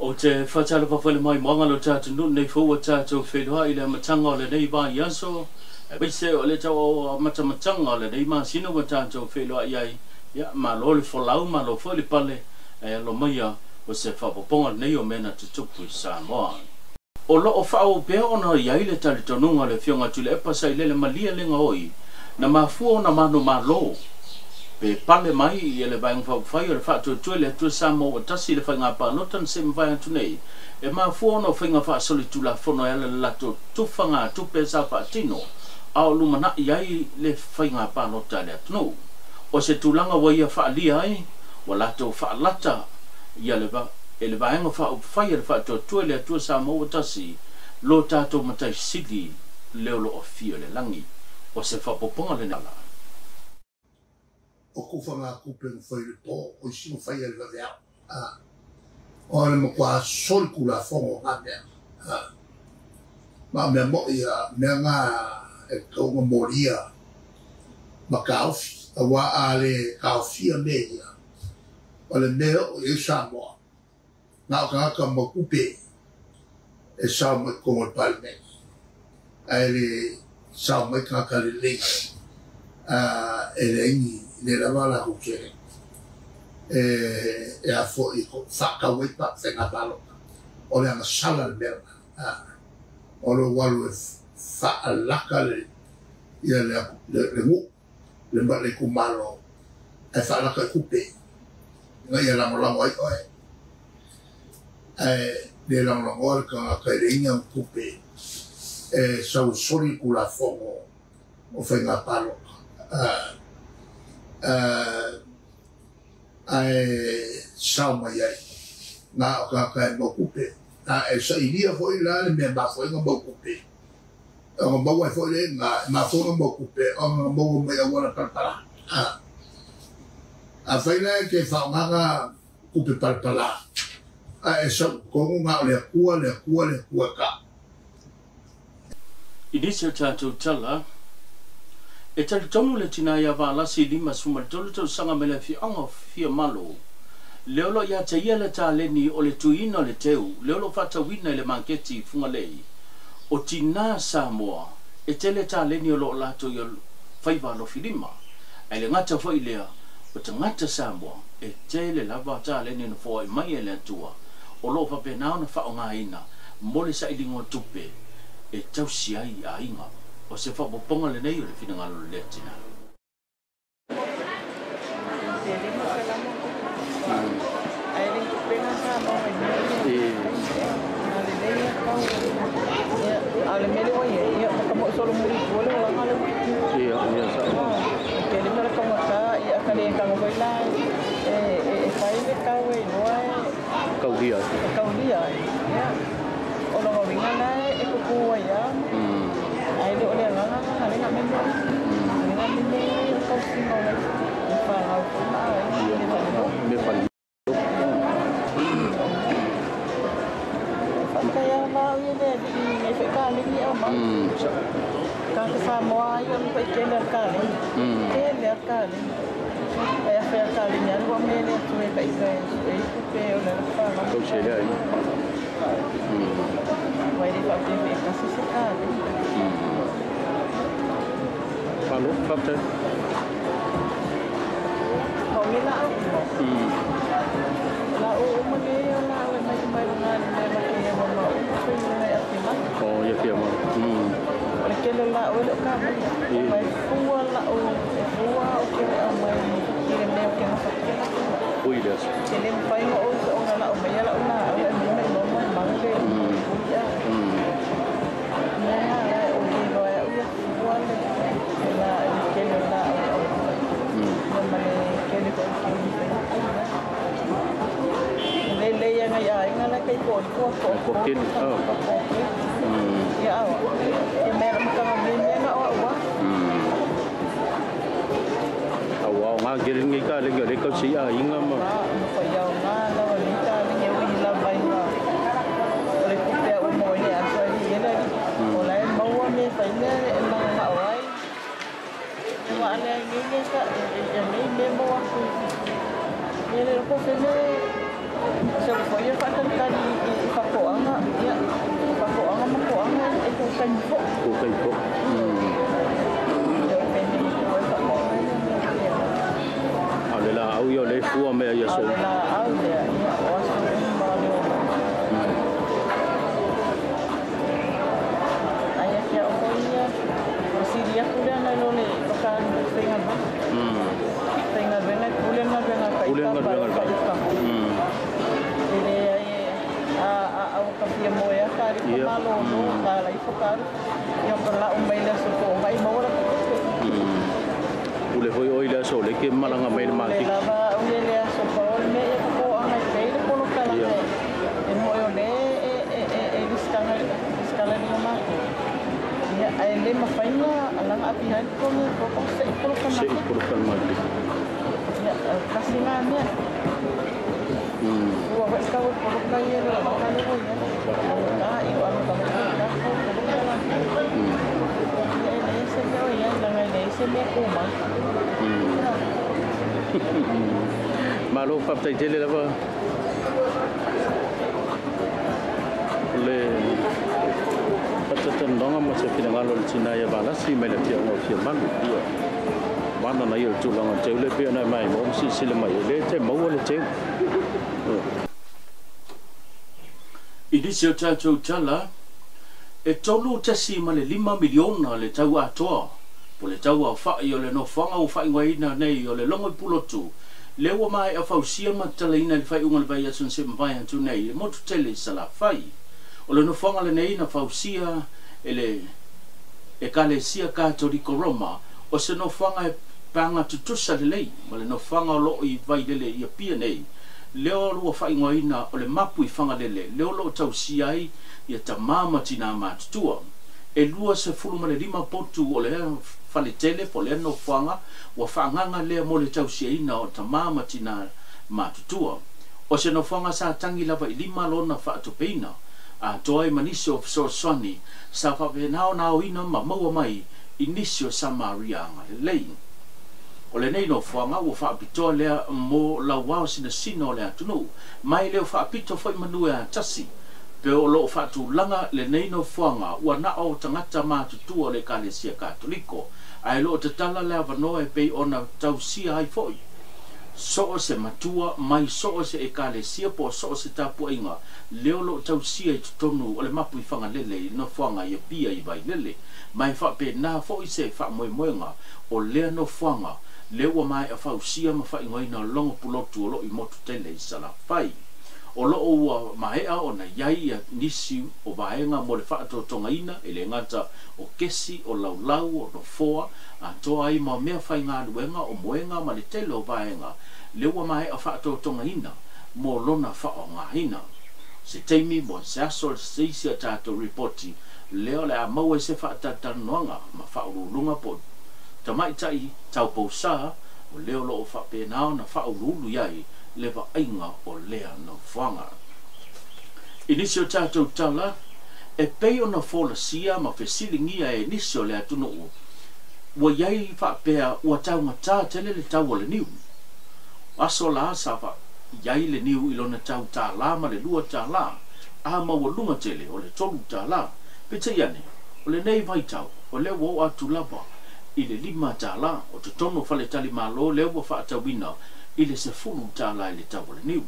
O te whatalafa mai moanga lo tātou nuu nei fōua tātou whenua i le matanga o le nei vai aso. E weise o le tau o matamatanga o le nei masina wa tātou whenua i ai. Ia, ma lo le folau, ma lo fo le pale, e lo maia o se whapoponga nei o mena te tupu i Samoa. O lo o whao pea ona i le talitonunga le fionga tule epa sa i lele malia lenga oi, na mafua ona mano malo. Pe pale mai i le vaenga whaupawhai o le whaatuatua le atua Samoa o tasi le whainga pālota na se mwhai atu nei. E mafua ona o whainga whaasoli tula fono e ala le lato tuwhanga tupe sa whaatino a o lumanai ai le whainga pālota le atunu. O se tūlanga wa ia whaalia ai, wa lato whaalata ia le vaenga whaupawhai o le whaatuatua le atua Samoa o tasi lo tātou matai sili leo lo o fio le langi. O se whapoponga le nala. O kufa ngā kupe ngā whai le tō, o isi ngā whai ale vave au. O ale makua soli kula whongo ngā mea. Ma mea mo ia, mea ngā e kaunga moria ma kaofi, a wā ale kaofia me ia. O le mea o i Samoa, ngā o kangaka ma kupe e sao mai kongo le palme. Ae le sao mai kangaka le lei. E le ingi le lava la hukere e a fo i whakawai pa whenga paloka o le anga sala le mea o le walu e whaalaka le ia le ngu le ma le kumalo e whaalaka e kupe nga ia langolango ai oe e le langolango le kangaka e le inga kupe e sau sori kula fongo o whenga paloka ae sao mai ai ngā o kaka e maukupe a e sailia foi la le mea mafoinga maukupe o ngā maua e foi le ngā mafoinga maukupe o ngā maua mai auala palapala a whai la e ke whaongaga kupe palapala a e sau kongo ngā o le akua le akua le akua ka. I nisi o tātou tala e talitonu le tina ia waalasi lima suma tolu tau sanga mele whianga whia malo. Leolo ia te ia le tāleni o le tuina le teu, leolo whatawina le manketi fungalei. O tina Samoa, e tele tāleni o lo lato ia whaiwa lo filima. E le ngata whai lea, o te ngata Samoa, e tele lava tāleni na whai mai e le atua. O lo whapenao na whaongaina, mole sa ilingo tupe, e tausi ai a inga. O se whapoponga le nei o le whinangalo le tina. Ko tai fo. Ko tai fo. A le la au ia le fua mea ia so. A le la au lea, ia, o aso uma le o. Ai a kia o ia, o siri aku lea nai lo le waka whainga ma. Whainga venga, pule ngā venga ka Pule ngā ika venga pa ka. ika. E le ai a a au ka fia moe a ka ri Ia. malo no ka la ifo ka ru. Ia ka la o mai le so ko ngai maura ka te. Pule hoi oi le aso le ke malanga mai le Le maki. lava au le le aso pa o le mea ia ka ko anga i pei le polo kala Ia. e. E mo e o le e e e e liskanga liskala ni o mako. Ia ai le mawhainga alanga api hai ko ni ko ko se i polo Se i kala. polo kala maki. Ia kasi ngā mea. Ua wai kau e polo kai e le lava le wai ia. Ka i o anu ka mo ka ko polo kala. Ia e le se mea o ia langa e le se mea kuma. Malo whaptai tele lava. Le patatanonga mo se finangalo le tina ia valasi mai le fia ngā fia malu. Ia. Mana na ia le tūlanga teu le pia nai mai mo si sile mai le te maua le teu. I nisi o tātou tala, e 3.5 miliona le tau atoa. Po le tau a whai o le nofoanga o whaingoaina nei o le longo i pulotu. Le ua mai a fausia ma talaina le whai unga le vai asun se mawai atu nei, le motu tele sa la whai. O le nofoanga le nei na fausia e le Ekalesia Katoliko Roma, o se nofoanga e panga tutusa le lei, ma le nofoanga o loo i vailele i apia nei. Leo lua whaingoaina o le mapu i whangalele, leo loo tausia ai ia tamama tina matutua. E 25 potu o le whaletele po le nofoanga, ua whaanganga lea mo le tausiaina o tamama tina matutua. O se nofoanga sa tangi lava i lima lona whaatopeina, a toa i manisi o fesoasoani sa whawhenao na oina ma maua mai i nisi o Samaria anga lelei. O le nei nofoanga ua whaapitoa lea mo lauao sinasina o le atunu, mai leo whaapito whai manue a tasi. Pe o loo whaatulanga le nei nofoanga ua na o tangata mātutua o le Ekalesia Katoliko, ai loo tatala le avanoa e pei ona tausia ai foi. So o se matua mai so o se Ekalesia po so o se tapuainga, leo loo tausia i tutonu o le mapu i whangalele i nofoanga i apia i vailele, mai whape nā foi se whaamoemoenga o lea nofoanga le ua mai a fausia ma whaingoina longo pulotu o loo i motu tele i Salafai. O loo ua maea o na iai ia nisi o vaenga mo le whaatotongaina e le ngata o kesi, o laulau, o nofoa, a toa ai ma mea whainga aluenga o moenga ma le tele o vaenga le ua maea whaatotongaina mo lona whaongahina. Se teimi mo se aso se isi a tātou ripoti leo le a maua i se whaatatānoanga ma whaurulunga po tamaitai taupousa o leo loo whapenao na whaurulu iai le vaaiga o lea nofoanga. I nisi o tātou tala, e pei ona folasia ma fesilingia e nisi o le atunuu, ua iai whaapea ua taungatā tele le tau o le niu. Aso la sa wha iai le niu i lona tau tālā ma le 2 tālā, a maua lunga tele o le 3 tālā. Pete iane, o le nei vaitau, o le ua o atu lava i le 5 tālā, o te tono whaletali malo le ua whaatawina i le 10 tālā i le tau o le niu.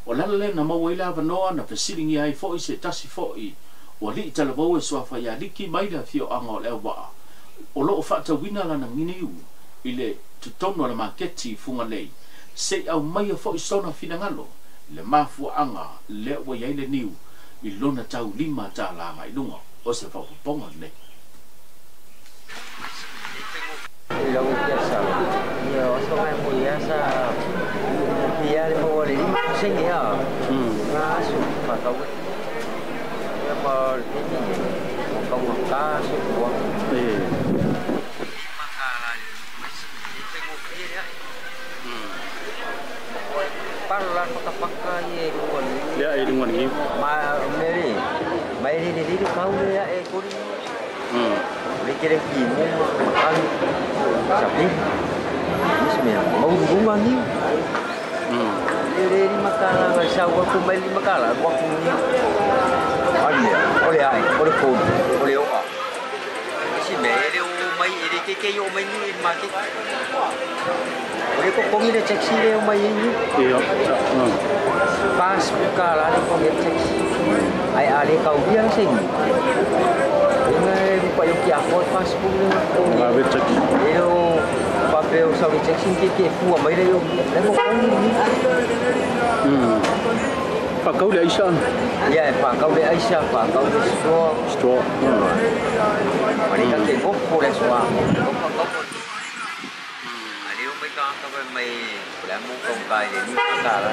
O lala le na maua i le avanoa na fesilingi ai foi se tasi foi, o alii talavau e suafa ia liki mai le afioanga o le awaa. O loo whaatawina lana nginiu i le tutono le maketi i Fugalei, se au mai foi sona finangalo, le mafuaanga le ua iai le niu i lona tau 5 tālā ngai lunga o se whapaponga nei. Lau kia sa, ia o so mai mo ia sa, ia le mo le lima sengi ha. Nga su pa kau. Ia pa le ni, mo kau ka su wa. Parla paka-paka ye lunga ni. Lea e lunga ni. Ma meri, mai ri ri ri kau lea e kori. Le kere ki mo makan sapi. Ni semia mau lunga ni. Le le ri makala ngai sa wa ku mai li makala wa ku ni. Ai ole ai, ole ko, ole o. ke yo mai ni market. O le kokongi le taxi le mai ni. Ia. Pas ka la le kongi taxi. Ai a le kau dia sing. Inga pa yo kia fo pas pu le kongi. La taxi. Eo papel sa le taxi ke fua mai le yo. Le kokongi ni. Pakau le aisa. Ya, pakau le aisa, pakau le store. Store. Mari ka ke go le soa. Ali o mai ka ka mai la mu kong kai le ni ka la.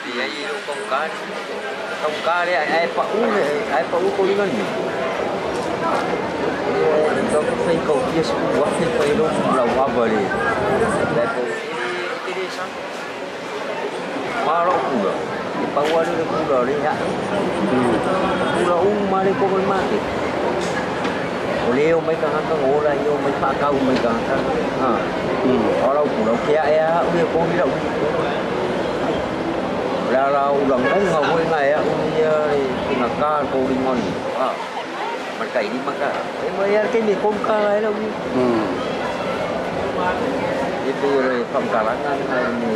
Ia i lo kong kai. Kong kai le ai pa u le ai pa u ko ni ni. Ko fai ko kia su wa fai fai lo la wa ba le. Le ko e le sa. Malo pula. E paua le pula le ya. Pula ma le ko mate. O le o mai ka ka ngola i o mai pa kau mai ka ka. Ha. Ora pula ke a o e ko mi la u. La la u la ngonga ho nga ya u ya nga ka ko ri ngon. Ha. Ma kai ni ma ka. E mai ya ke mi ko ka la la u. E pe le pam ka la nga ni.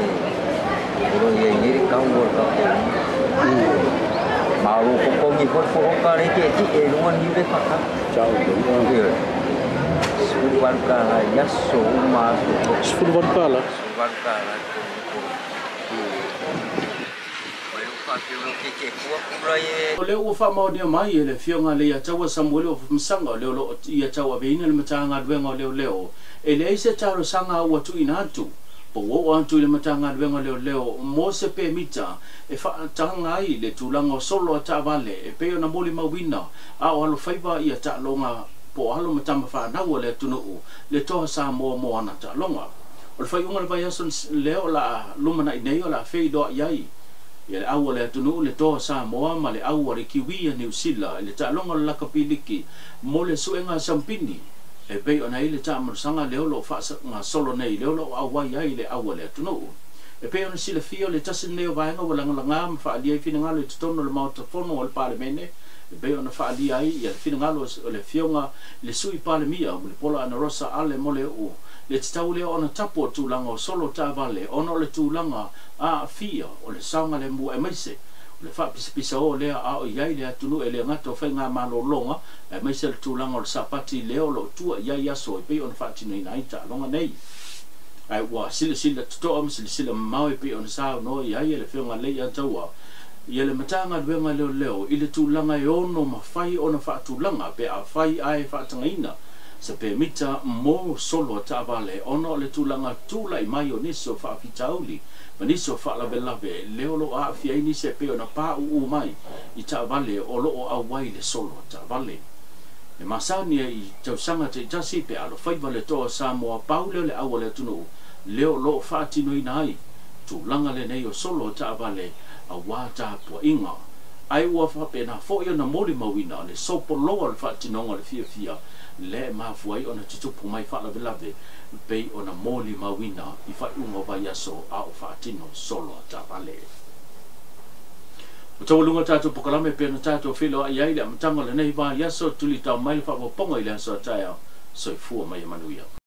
Oro ye ni ka wo ka ko. Ma ro ko ko ni ko ko ka le ke ti e lu ni le pa ka. Ciao. Sulu ka la ya so ma so. Sulu ka la. Sulu ka la. O le ua whaamaonia mai e le fionga le ia taua Samuele o Msanga o leo lo ia taua veina le matanga luenga o leo leo. E le eise taro sanga ua tuina atu. Po o atu i le matanga luenga leo leo mo se pe mita e whaatanga ai le tūlanga o solo a taavale e peo na moli mawina a o alo whaiva ia taalonga po alo matama whanau le tunuu le toha sa moa moana taalonga. O le whaiunga le vai aso leo la lumana i nei o la wheidoa iai. Ia le aua le atunuu le toa Samoa ma le aua le Kiwi a New Zealand le taalonga le lakapiliki mo le suenga sampini e pei ona i le taamalosanga leo loo faasaga solo nei leo loo auai ai le aua le atunuu. E pei ona silafia o le tasi lenei o vaega ua lagalagā ma faaalia ai finagalo i totonu o le maotafono o le Palemene e pei ona faaalia ai ia le finagalo o le fioga le sui Palemia Mulipola Anarosa Ale mo le oo le tatau lea ona tapu o tulaga o solo taavale ona o le tulaga aafia o le saoga le mua e maise o le faapisapisa o lea a o iai le atunuu e le gata o faiga malōlōga e maise le tulaga o le sapati lea o loo tua iai aso e pei ona faatinoina ai taaloga nei. Ai ua silasila totoa ma silasila mamao e pei ona saunoa iai e le feoga lei ataua ia le matanga luenga leo leo i le tulaga e ono mafai ona faatulaga pe afai ae faatagaina se pe mita mo solo taavale ona o le tulaga tula'i mai o nisi o faafitauli ma nisi o faalavelave leo loo aafia ai nisi e pei ona paʻuʻu mai i taavale o loo auai le solo taavale. E masani i tausaga taitasi pe alofaiva le toa Samoa pau leo le aua le atunuu leo loo faatinoina ai tulaga lenei o solo taavale auā tapuaʻiga. Ai ua faapena foʻi ona molimauina le sopoloa o le faatinoga o le fiafia le mafua ai ona tutupu mai faalavelave pei ona molimauina i faaiuga o vaiaso a o faatino solo taavale. O taualuga tatou pokalame pe ona tatou feloaʻi ai le amataga o lenei vaiaso tulitao mai le faaopoopoga i le aso a taeao. Soifua mai e manuia.